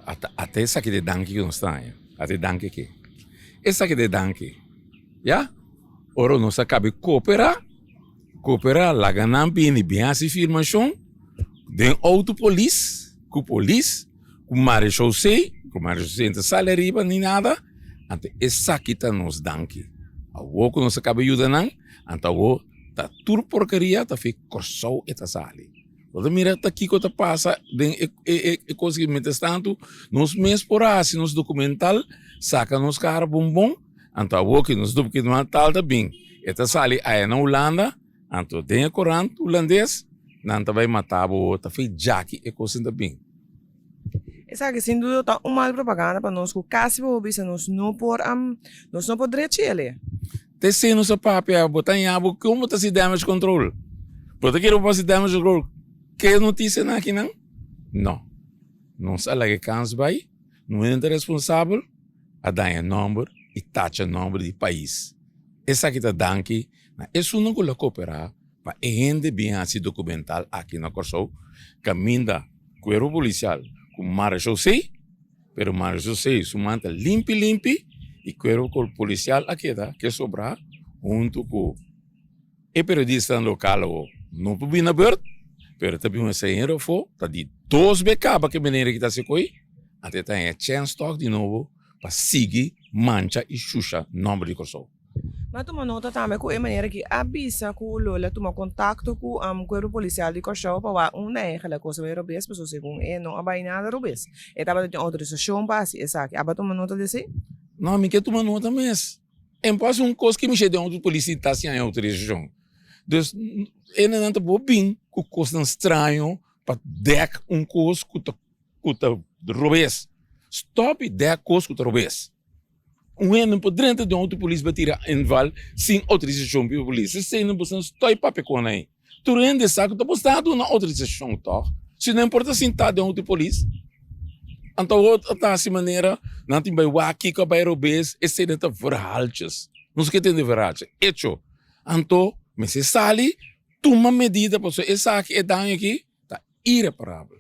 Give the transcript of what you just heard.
Ata ata esaki ta e danki ku nos ta haña. Ata e danki aki. Esaki ta e danki. Ya. Ora nos a kaba koperá, koperá laga nan bini bin hasi firmashon den outo polis ku polis ku marechaussee, ku marechaussee no ta sali ariba ni nada, anto esaki ta nos danki. Awor ku nos a kaba yuda nan, anto awor ta tur porkeria ta fi Kòrsou e ta sali. Bo ta mira ta kiko ta pasa den e e e kos aki. Mientras tanto nos mes por a hasi nos dokumental, saka nos kara bon bon, anto awor ki nos dokumental ta bin, e ta sali aya na Hulanda, anto den e korant hulandes nan ta bai mata bo, ta fei djaki e kos ta bin. Esaki sin duda ta un mal propaganda pa nos ku kasi bo bisa nos no por nos no por drechi el'e. Te si nos a papia bo ta ña bo kon bo ta hasi damage control? Bo ta kere bo hasi damage control ke notisianan akinan? No. Nos a laga e kans bai, no hende ta responsabel a daña nomber i tacha nomber di pais. Esaki ta danki na esunnan ku lo koperá pa e hende bin hasi dokumental aki na Kòrsou kaminda kuerpo polisial ku marechaussee, pero marechaussee su man ta limpi limpi i kuerpo polisial a keda ke sobrá huntu ku e periodistanan lokal awor no por bin na bèrt pero ta bin un estranhero afó ta di dos be kaba ku e manera ki ta hasi koi anto e ta haña chèns tòg di nobo pa sigui mancha i shusha nòmber di Kòrsou. Mi a tuma nota tambe ku e manera ki a bisa ku lo el a tuma kontakto ku Kuerpo Polisial di Kòrsou pa wak unda eigenlijk kos a bai robes pasobra segun e no a bai nada robes. E tabata tin outorisashon pa hasi esaki. Aba tuma nota di esei? No, mi ke tuma nota mes. En pas un kos ki mishe den outo polis ta sin haña outorisashon. Dus e nan ta por bin ku kosnan straño pa dèk un kos ku ta ku ta robes. Stòp di dèk kos ku ta robes. Un hende no por drenta den outo polis pa tira inval sin outorisashon di polis. Esei no boso stoi papia kon ei. Tur hende sa ku ta bo sta duna outorisashon tòg. Si no por ta sintá den outo polis, anto awor ta hasi manera nan tin bai wak kiko a bai robes, esei nan ta verhaaltjes. Nos ke tende verhaaltjes. Echo. Anto mester sali tuma medida pasobra esaki e daño aki ta ireparabel.